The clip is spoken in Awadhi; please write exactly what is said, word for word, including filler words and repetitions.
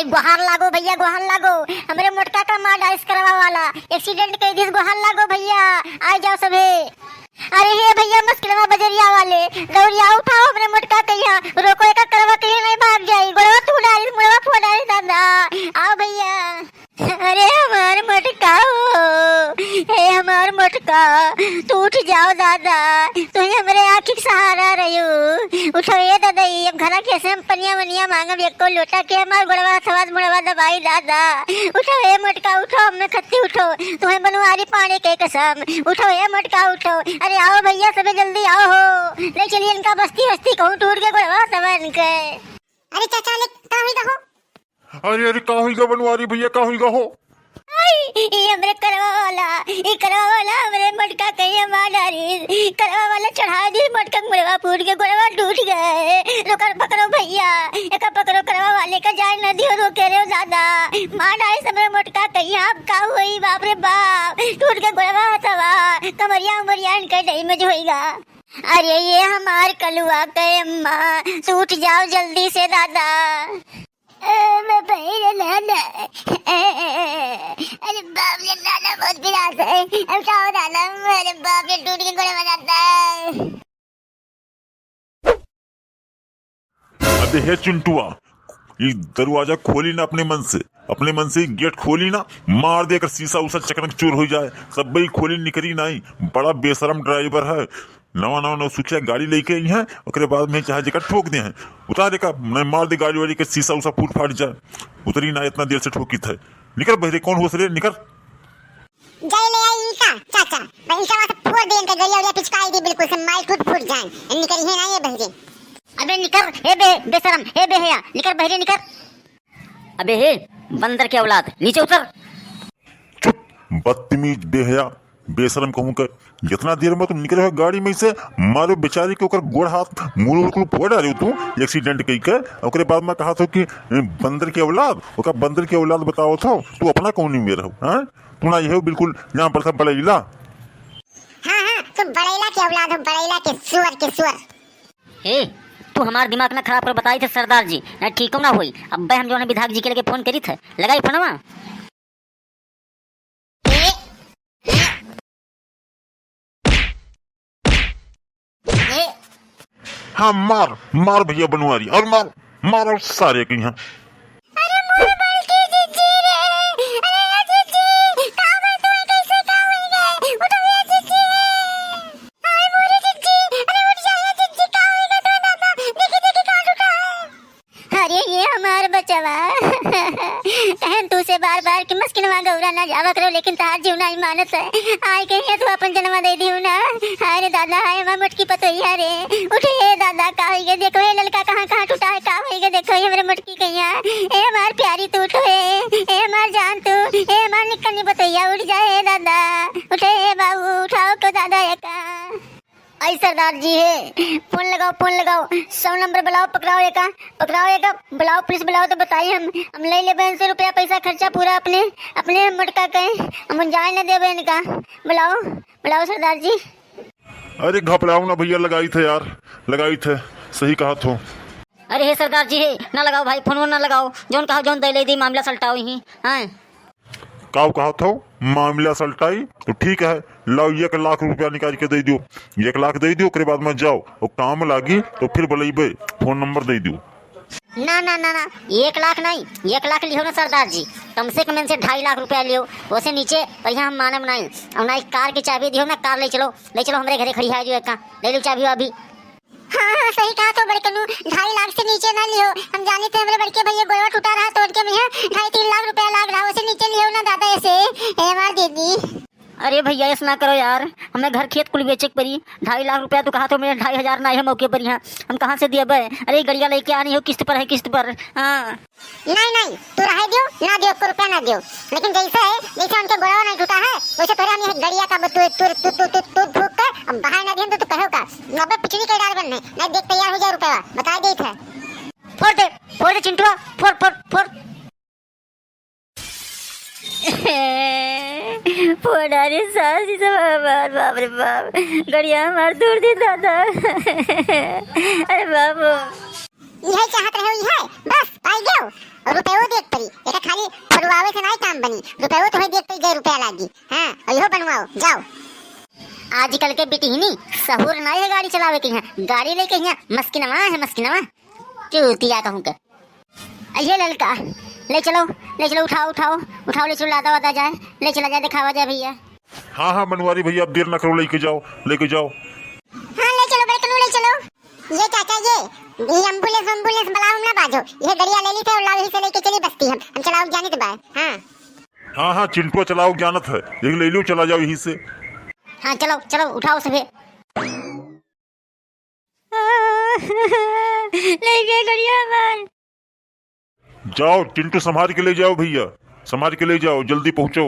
गोहार लागो भइया, गोहार लागो, हमरे मोटका का मार डारिस करवा वाला, accident कइ दिस, गोहार लागो भइया, आइ जाओ सभे। अरे हे भइया, मस्किनवा बजरिया वाले, दौड़िया उठाओ हमरे मोटका कहिया, रोको एका करवा कहिया नहीं भाग जाई, गोड़वा तू डारिस, मुड़वा फोड़ डारिस दादा, आओ भइया। अरे हमार मोटका हो, हे हमार मोटका, तू उठ जाओ दादा, तू ही हमरे आँखी के सहारा रह्यो। उठो ए दादा, ई अब घरा के से हम पनिया वनिया मांगब, एको लोटा के हमार गोड़वा हथवा मुड़वा दबाई दादा। उठो ए मोटका, उठो, हमें खत्ती उठो, तुम्हें बनवारी पानी के कसम। उठो ए मोटका, उठो। अरे आओ भइया, सबे जल्दी आओ हो, ले चलिए इनका बस्ती, बस्ती कहूँ टूट के गोड़वा हथवा इनके। अरे चाचा, ले, का होई गहो? अरे, अरे, का होई गा बनवारी भइया, का होई गा हो? आई, ई हमरे करवा वाला, ई करवा वाला हमरे मोटका कहिया मार डारिस। करवा वाला चढ़ा दी, मोटका के मुड़वा फूट के गोड़वा टूट गए। रोकर पकड़ो भइया, एका पकड़ो, करवा वाले का जाए न दियो, रोके रे दादा। मार डारिस हमरे मोटका कहिया, अब का होई, बाप रे बाप, टूट के गोड़वा हथवा, कमरिया उमरिया इनके damage होइगा। अरे ये हमार कलुआ के अम्मा, तू उठ जाओ जल्दी से दादा। ए, मैं बहिरे नाना। अरे बाप रे नाना, बहुत पिरात है। अब का हो नाना? अरे बाप रे, टूट के गोड़वा दादा। अबे हे चिंटुआ, ई दरवाजा खोली ना अपने मन से, अपने मन से ई गेट खोली ना, मार दे एकर शीशा उसा चकनक चूर होइ जाए, तब ई खोली निकरी नाई। बड़ा बेशरम driver है, नवा नवा नौसिखिया गाड़ी लइके अइहैं, ओकरे बाद में चाहे जेकर ठोक देहैं, उतार एका, नहीं मार दे गाड़ी वाड़ी के शीशा उसा फूट फाट जाए। उतरी ना, इतना देर से ठोकित है, निकर बहिरे, कौन होस रे, निकर। जाए ले आई ईंटा, चाचा, मैं ईंटा वहाँ से फोड़ दे, इनके गलिया उलिया पिचकाई दी बिल्कुल से, माल टूट फूट जाए। निकरी है ना ये बहिरे। अबे निकर, हे बे, बेशरम, हे बेहया, निकर बहिरे निकर। अबे हे, बंदर के औलाद, नीचे उतर। चुप, बदतमीज बेहया, बेशरम कहूँ के। जितना देर में तुम निकरे हो गाड़ी में से, मारो बेचारी के ओकर गोड़ हाथ, मुड़ उड़ कुल फोड़ डारे हो तू, accident कई के। ओकरे बाद में कहा थो कि, ए, बंदर के औलाद, ओका बंदर के औलाद बताओ थो, तू अपना कौन मेर हो, हाँ? तू ना ये हो बिल्कुल, यहाँ पर था बड़ैला। हाँ, हाँ, तू बड़ैला के औलाद हो, बड़ैला के, सुअर के सुअर। ए, तू हमार दिमाग ना खराब कर बताई थे सरदार जी, ना ठीक ना होई। अब्बे हम जौन है विधायक जी के लगे फोन करी थे, लगाई फोनवा। हाँ, मार, मार भइया बनवारी, और मार, मार और सारे के यहाँ। अरे मोर बड़की जिज्जी रे, अरे ए जिज्जी, का बा तू कैसे का होई गए? उठो ए जिज्जी रे। हाय मोरे जिज्जी, अरे उठ जा ए जिज्जी, का होई गए तो दादा, देखी देखी का उठा है। अरे ये हमार बचवा, कहन तू से बार बार कि मस्किनवा गौरा ना जावा करो, लेकिन तहार जीव नाई मानत है। आय के ये तू अपन जनवा दे दियो ना। हाय रे दादा, हाय हमार मोटकी पतोहिया रे। उठ हे दादा, का होई गे? देखो हे ललका कहाँ कहाँ टूटा है, का होई गे? देखो हे हमरे मोटकी कहिया। ए हमार प्यारी तू उठो हे, ए हमार जान तू, ए हमार निकन्नी पतोहिया उठ जा हे दादा। उठे हे बाबू, उठाओ को दादा एका। आई सरदार जी हे, फोन लगाओ, फोन लगाओ, सौ नंबर बुलाओ, पकड़ाओ एका, पकड़ाओ एका, बुलाओ, पुलिस बुलाओ तो बताई हम, हम ले लेबे इनसे रुपया पैसा खर्चा पूरा अपने, अपने मोटका के, हम जाए न देबे इनका। बुलाओ, बुलाओ सरदार जी। अरे घबराओ ना भइया, लगाई थे यार, लगाई थे, सही कहा थो। अरे हे सरदार जी हे, ना लगाओ भाई, फोन वोन ना लगाओ, जौन कहो जौन दे ले दी, मामला सलटाओ ही, हाँ। काऊ कहत हो, मामला सलटाई? तो ठीक है, लाओ एक लाख रुपया निकाल के दे दियो, एक लाख दे दियो, ओकरे बाद में जाओ, वो काम लागी तो फिर बुलाइबे, फोन नंबर दे दियो। ना, ना, ना, ना, एक लाख नहीं, एक लाख लिहो ना सरदार जी, कम से कम इनसे ढाई लाख रुपया लिहो, ओसे नीचे और यहाँ हम मानब नहीं। और ना एक कार की चाबी दिहो ना, कार ले चलो, ले चलो हमरे घरे खड़ी है जो एक का, ले लो चाबी अभी। हाँ, हाँ, सही कहा तो बड़कनू, ढाई लाख से नीचे ना लिहो। हम जानी थे हमरे बड़के भैया गोड़वा टूटा रहा तो उनके में ढाई तीन लाख रुपया लाग रहा, उसे नीचे लिहो ना दादा ऐसे। ए हमार दीदी। अरे भैया, ऐसा ना करो यार, हमें घर खेत कुल बेचे के पड़ी। ढाई लाख रुपया तू कहा तो मेरे ढाई हजार ना है मौके पर यहाँ, हम कहाँ से दिए बे? अरे गड़िया लेके आनी हो किस्त पर है, किस्त पर। हाँ। नहीं, नहीं, तू रहे दियो, ना दियो, एको रुपया ना दियो। लेकिन जैसे है, जैसे उनके गोड़वा नहीं टूटा है, वैसे तोरे हम ये गड़िया का तू, तू, तू, तू, तू, तू फूक के अब बाहर ना दिहन तो तू कहो का? अबे पिछड़ी के डाल बनने, नहीं देख तैयार हो जाए रुपया, बता दे थे। फोड़ दे, फोड़ दे चिंटुआ, फोड़, फोड़, फोड़। फोड़ा रे सास, ई सब हमार, बाप रे बाप, गड़िया हमार तोड़ दे दादा। अरे बाबू। इहे चाहत रहे, इहे, बस, पाई गयो। और रुपयो देख पड़ी। रुपयो तो है, देख पे गए रुपया लागी। हाँ, और इहो बनवाओ, जाओ। आजकल के बिटिहनी सहूर ना है गाड़ी चलावे के, यहाँ गाड़ी लेके यहाँ मस्किनवा है, मस्किनवा। चूतिया कहूँ के। अये ललका, ले चलो, ले चलो, उठाओ, उठाओ, उठाओ, ले चलो, लादा वादा जाए, ले चला जाए, दिखावा जाए भैया। हाँ, हाँ, मनवारी भैया, अब देर ना करो, लेके जाओ, लेके जाओ। हाँ, ले चलो, बड़कनू, ले चलो। ये चाचा, ये, ये एम्बुलेंस, एम्बुलेंस बुलाओ ना बाजो, ये गड़िया ले ली थे और लाओ यहीं से लेके चली बस्ती हम, हम चलाओ जाने के बाद। हाँ। हाँ, हाँ, चिंटुआ चलाओ जानत है, यही ले लो, चला जाओ यहीं से। हाँ, चलो, चलो, उठाओ सभे। ले गए गड़िया हमार। जाओ, चिंटू संभाल के ले जाओ भैया, संभाल के ले जाओ, जल्दी पहुँचो।